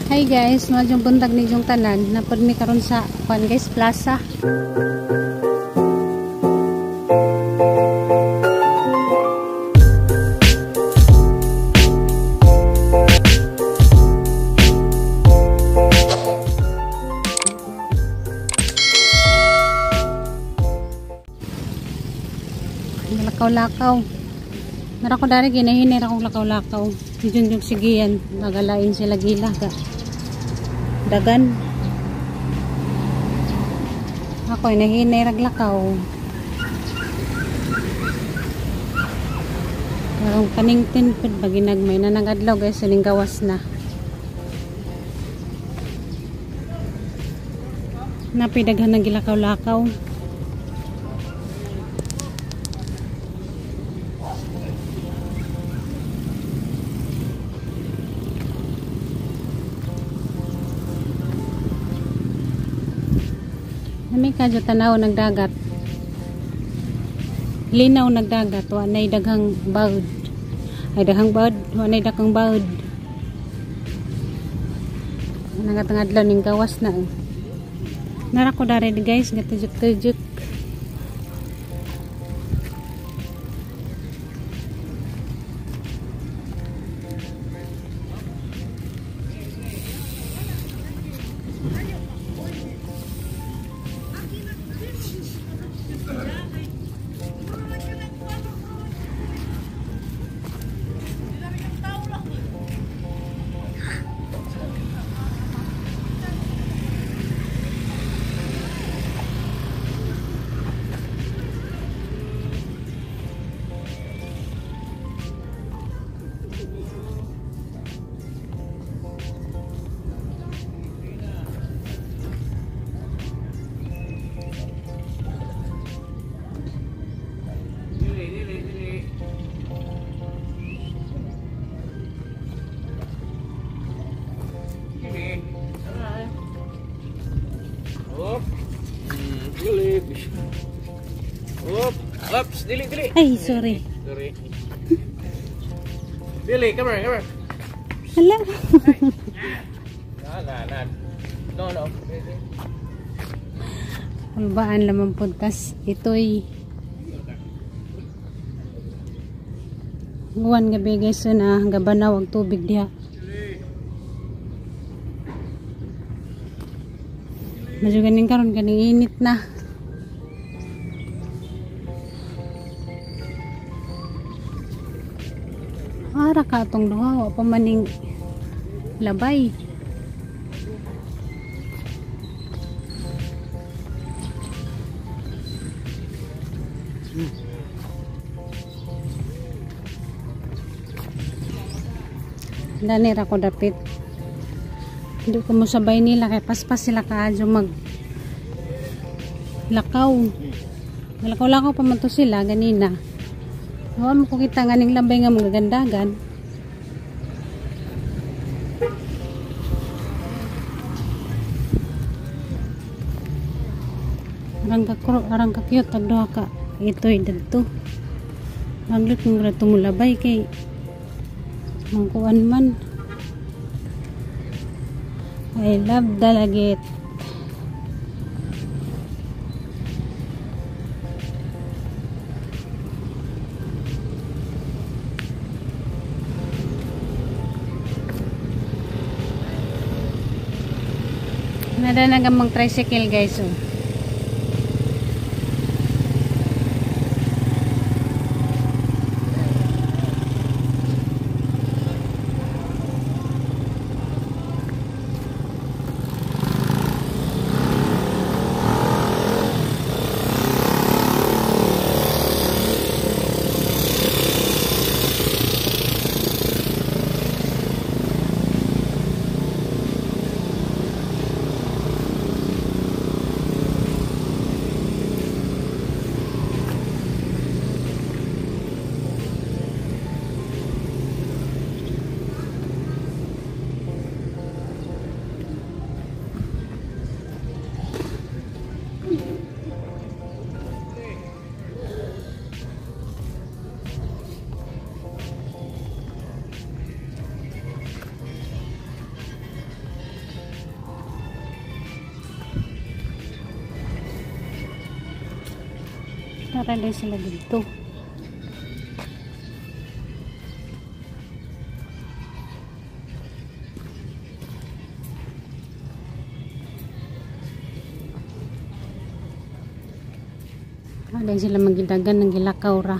Hi guys, maayong buntag ninyong tanan. Napod mi karon sa kuan guys, plaza. Lakaw-lakaw. Nara ko dari ginahinay ra kong lakaw-lakaw. Junjung sigian, nagalain sila gila ka. Dagan. Ako hinahinay rag lakaw. Karong paningtin pud ba ginagmay na nangadlaw guys, sining gawas na. Napidaghan ng gilakaw-lakaw. Nami kadyo tanaw nagdagat. Linaw nagdagat, wa nay daghang baud. Ay daghang baud, wa nay daghang baud. Nangatangadlaw ning gawas na. Nara ko dari guys, gatujuk-tujuk. Oops, dili, dili. Ay, sorry. Sorry. Dili, come here, come here. Hala. Na, na, na. No, no. Kulbaan lamang puntas. Ito'y buwan gabi guys na gabanaw ang tubig diha. Medyo ganing karon ganing init na. Ara ka atong duha, wa pa maning labay. Dani ra ko dapit. Hindi ko mosabay nila kay paspas sila kaadyo mag lakaw. Malakaw-lakaw pa man to sila ganina. Wa mo ko kita nganing labay nga magagandagan. Arang ka cute tag duha ka. Itoy didto. Maglut mo ra tumulabay kay mangkuan man. I love Dalagit. Nada na mang tricycle guys oh. Nara din sila dito. Ada sila magidagan ng gilakaw ra.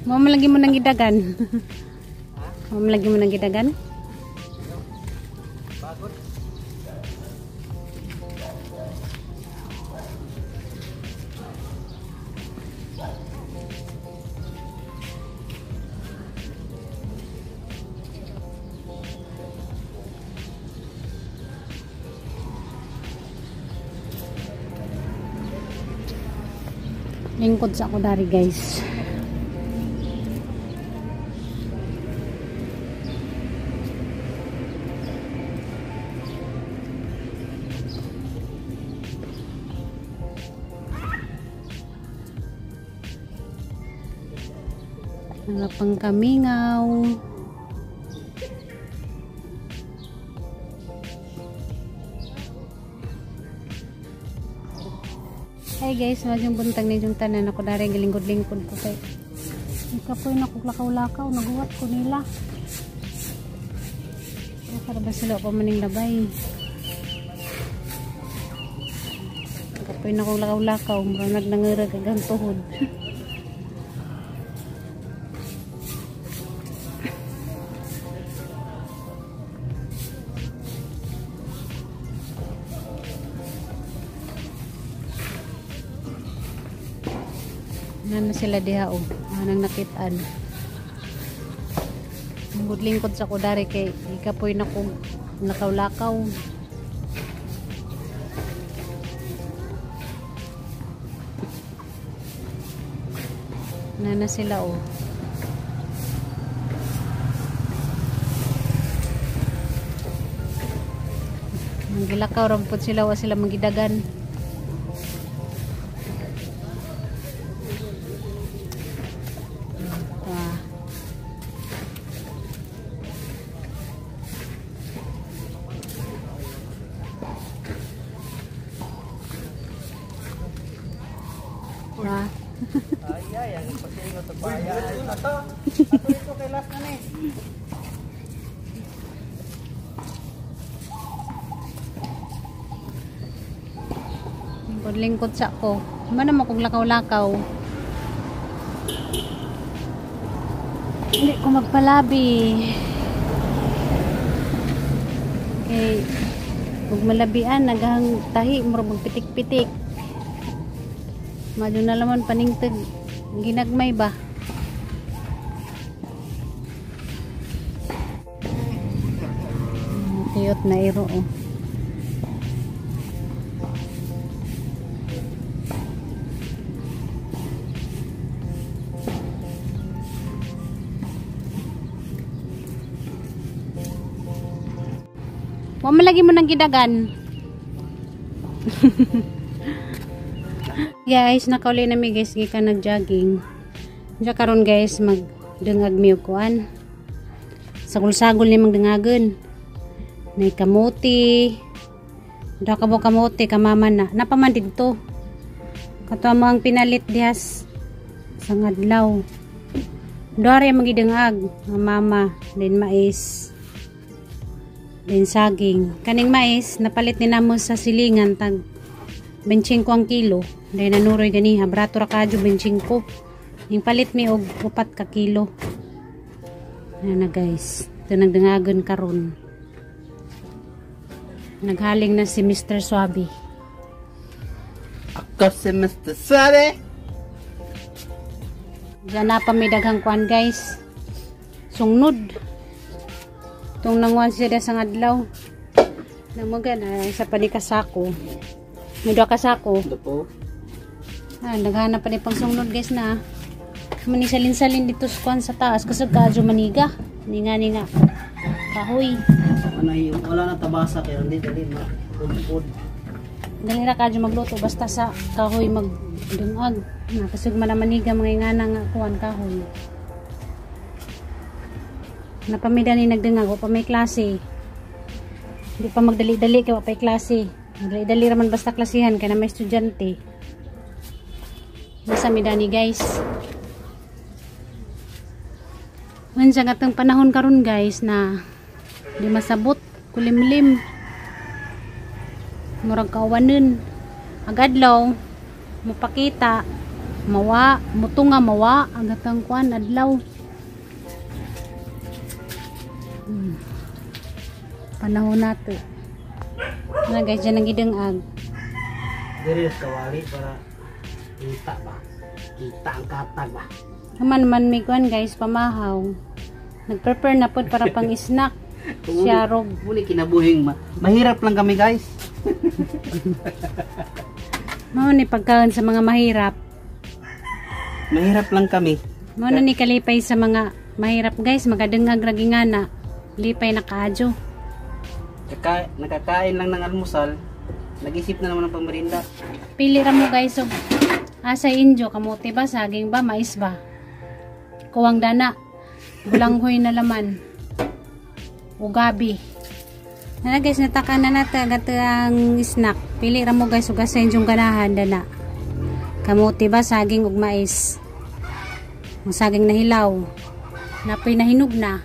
Mo lagi mo nang gidagan. Mo lagi mo nang gidagan. Lingkod sa ako dari guys. Mga pangkamingaw. Hi guys, madyong buntag na yung tanan ako dari gilingkod-lingkod ko kay ikapoy na kuglakaw-lakaw, naguwat ko nila. Para ba sila pa maning labay? Ikapoy na kuglakaw-lakaw, murag nangirag agang tuhod. Nana sila diha oh, anang nakitaan. Lingkod-lingkod sa kudari kay ikapoy na kog lakaw-lakaw. Nana sila oh. Manggilakaw ra pud sila, wa sila magidagan. Ay, ang pasingot sa bayan. Ato ito kay last na ni. Lingkod-lingkod sa ko. Man naman kong lakaw-lakaw. Hindi ko magpalabi. Kay ug malabian naghang tahi murag magpitik-pitik. Madyo na laman paningtag ginagmay ba. Cute na iro oh. Wa man lagi mo nang gidagan. Guys, nakauli na mi guys gikan nag-jogging. Diya karon guys magdungag mi og kuan. Sagol-sagol ni magdungagon. Nay kamote. Da ka bo kamote kamama na. Napaman didto. Kato mo ang pinalit dihas sa ngadlaw. Dore magidungag ang mama din mais. Din saging. Kaning mais napalit ni namo sa silingan tag 25 ang kilo. Dahil nanuroy ganiha, barato ra kadyo 25. Yung palit mi og 4 ka kilo. Ayan na guys. Ito nagdangagon karon. Naghaling na si Mr. Swabe. Ako si Mr. Swabe. Diyan na pa may daghang kuan guys. Sungnod. Itong nanguan siya sa ngadlaw. Namugan, isa pa ni kasako. May duha ka sako. Ah, naghanap pa ni pang sungnod guys na. Mani salin-salin dito sa kuan sa taas kasi kadyo maniga. Ninga-ninga. Kahoy. Wala na tabasa kaya hindi dali ma. Dali ra kadyo magluto basta sa kahoy magdungag. Na kasug man maniga mga ingana nga kuan kahoy. Napamida ni nagdungag, wa pa may klase. Hindi pa magdali-dali kay wa pa klase. Magdali-dali raman basta klasihan kay na may estudyante. Nasa midani guys. Unsa katong panahon karon guys na di masabot, kulimlim. Murag kawanon. Agadlaw mopakita mawa, mutunga mawa ang atong kuan adlaw. Panahon nato. Na guys, dyan ang gidungag. Diri kawali para kita ba? Kita ang katag ba? Haman man may kuan guys, pamahaw. Nagprepare na pod para pang snack. Siyarog. Muli kinabuhing mahirap lang kami guys. Mao ni pagkaon sa mga mahirap. Mahirap lang kami. Mao na ni kalipay sa mga mahirap guys, magadungag ra gingana. Lipay na kaadyo. Nakakain lang ng almusal. Nag-isip na naman ng pangmerinda. Pili ra mo guys og asa injo, kamote ba, saging ba, mais ba? Kuwang dana. Bulanghoy na laman. O gabi. Nana guys, nataka na nato agad ang snack. Pili ra mo guys og asa inyong ganahan dana. Kamote ba, saging ug mais. Ang saging na hilaw. Napoy na hinog na.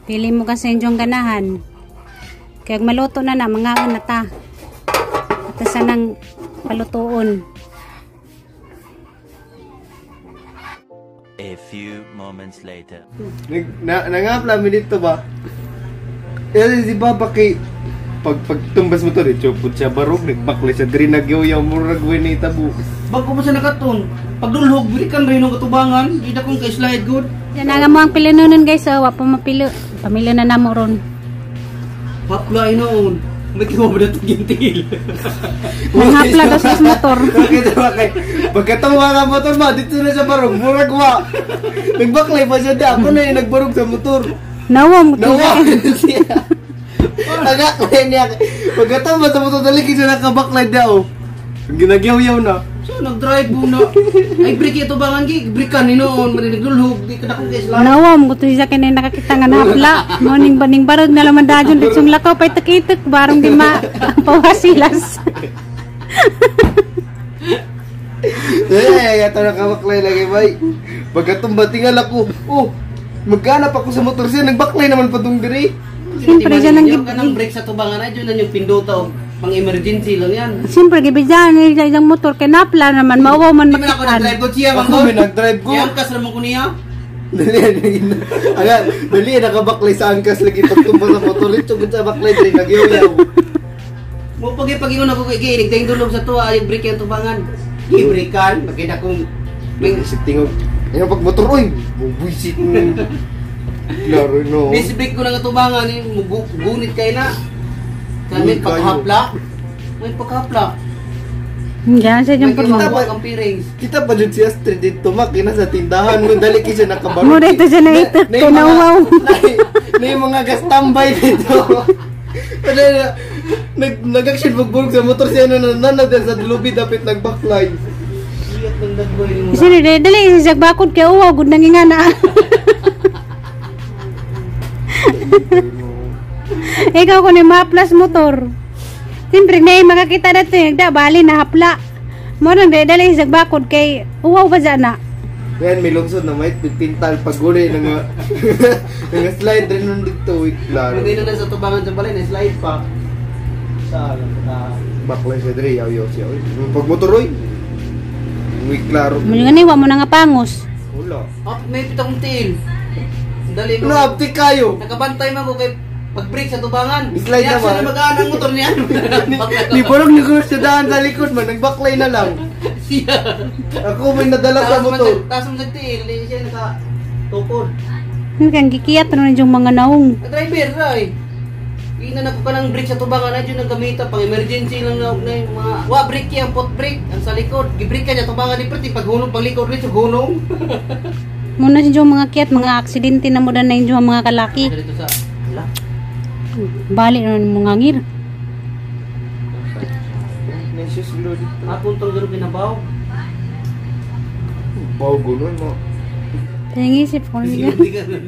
Pili mo kasi inyong ganahan. Kaya maluto na na, mangaon na ta. At sa nang palutuon. A few moments later. Nangapla mi dito ba? Eh si Baba kay pagtumbas mo to diretso pud siya barog nagbaklay sa diri nagyoyaw murag we ni tabo. Bago mo siya nakaton, pagdulhog balikan rin ang katubangan, di na kong ka-slide good. Yan nga mo ang pilununon guys, oh, wa pa mapilo. Pamilya na namo ron. Hapla noon. May kiwa ba na itong gintil? Nanghapla daw sa motor. Bakit ba kay pagkatawa nga motor ma dito na sa barog murag wa. Nagbaklay pa siya di ako na yung nagbarog sa motor. Nawa mo to. Nawa siya. Aga niya. Pagkatawa sa motor dali siya nakabaklay daw. Ginagyaw-yaw na. So nag-drive mo na. Ay brake ito bangan gi, brake ka ni noon, maninigdulhog, di ka na kong ka-slide. Nawa mo to siya kay nakakita nga nahapla. Morning baning barog na laman dajon ditsong lakaw pay takitok barong di ma pawasilas. Eh, yato nakabaklay lagi bay. Pagkatumba tingal ako. Oh, magkanap ako sa motor siya, nagbaklay naman padung diri. Siyempre, dyan ang kanang brake sa tubangan na dyan na yung pinduta o pang emergency lang yan. Siyempre gibidyan nila isang motor kay napla naman mawaw man Di man ako makitaan. nag-drive ko siya, Ako may nag-drive ko. Yan kas ramon ko niya. Dali, aga, dali nakabaklay sa angkas lagi pagtumba sa motor, dito gud sa baklay diri nagyoyaw. Mo pag-ipagingon ako kay Ginig, tayong dulog sa tuwa, ay brake yung tubangan. Gi-brakean, magkita kong may Isip tingog. Ayun pag motor oy, bubuisit mo. Klaro no. Bis brake ko na nga tubangan, eh, gunit kay na. Kami Gunit kayo. pagkahapla. May pagkahapla. Diyan sa inyong May purmo. kinuha ang pirings. Kita pa jud si Astrid dito makina sa tindahan mo dali kay siya nakabarog. Mo dito siya naitok, kay nauwaw. Na yung mga gastambay dito. Ano na, nag-action pagburog sa motor siya na nanad sa lubi dapat nagbaklay. Iyat ng dagboy ni mo. Sino dali dali sa bakod kay uwaw gud nangingana. Ikaw ko ni maplas motor. Siyempre na makakita na ito, nagda bali na hapla. Mo nang dali dali sa bakod kay uwaw ba dyan na. Yan, may lungsod na may pintal paguli na nga nga slide rin nun dito, eh, klaro. Hindi na sa tubangan sa balay, na-slide pa. Sa alam ko ta. Baklay siya dre, yaw yaw siya. Oy. Pag motor oy. Uy, klaro. Mo nga ni wa mo na nga pangos. Wala. Up, may pitong tail. Dali Ano, aptik kayo? Nakabantay man ko kay pag-brake sa tubangan. Slide Niya, naman. siya na magaan ang motor niya. Ni parang ni sa daan sa likod man, nagbaklay na lang. Siya. Ako may nadala sa motor. Taas mo sa tail, di siya naka tukod. Kang gikiyat na yung mga naong. Ang driver ra eh. Ina na ko ka ng brake sa tubangan na dyan ang gamita pang emergency lang na na yung mga wa brake yan pot brake ang sa likod gi-brake ka niya tubangan ni preti pag hunong pag likod rin hunong. Muna si yung mga kiyat, mga aksidente na mo na yung mga kalaki. Dito sa ala. Bali na mga ngir. Issues bro dito. Akong tong ganun kinabaw. Baw gunon mo. Tingisip ko niya. Hindi ka nun.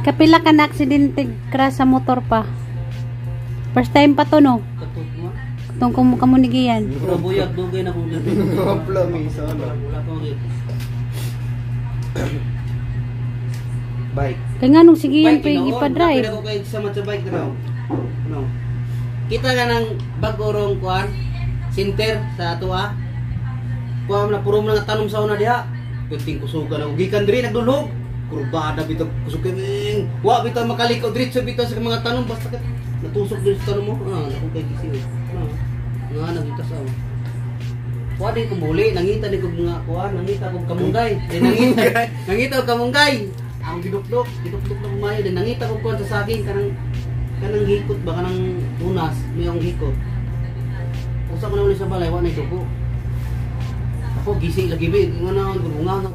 Kapila ka na aksidente crash sa motor pa. First time pa to, no? Katot mo. Itong kamunigiyan. Pero buyag dugay na kung ganun. Nangapla mi sana. Wala pa ulit. Bike. Kaya nga nung sige yan pa Bike, yung ipa-drive. Napila ko kay sa sa bike na raw. Ano? Kita ka ng bagorong kuan, center sa ato ah. Kuan na puro mo nga tanom sa una diha. Piting kusugan ako gikan diri nagdulog. Kurbada bitaw kusog kay ming. Wa bitaw makaliko diretso bitaw sa mga tanom basta ka natusok diri sa tanom mo. Ah, naku kay gisi. Ah, nga nagita sa Kuha din ko muli, nangita din ko mga kuha, nangita ko kamunggay. Di nangita, nangita ko kamunggay. Ang gidukdok, gidukdok na kumayo. Di nangita ko kuha sa saging, kanang kanang hikot ba, kanang unas, may ang hikot. Usa ko na uli sa balay, wa na dugo. Ako, gisi lagi ba, nga na, bunga na.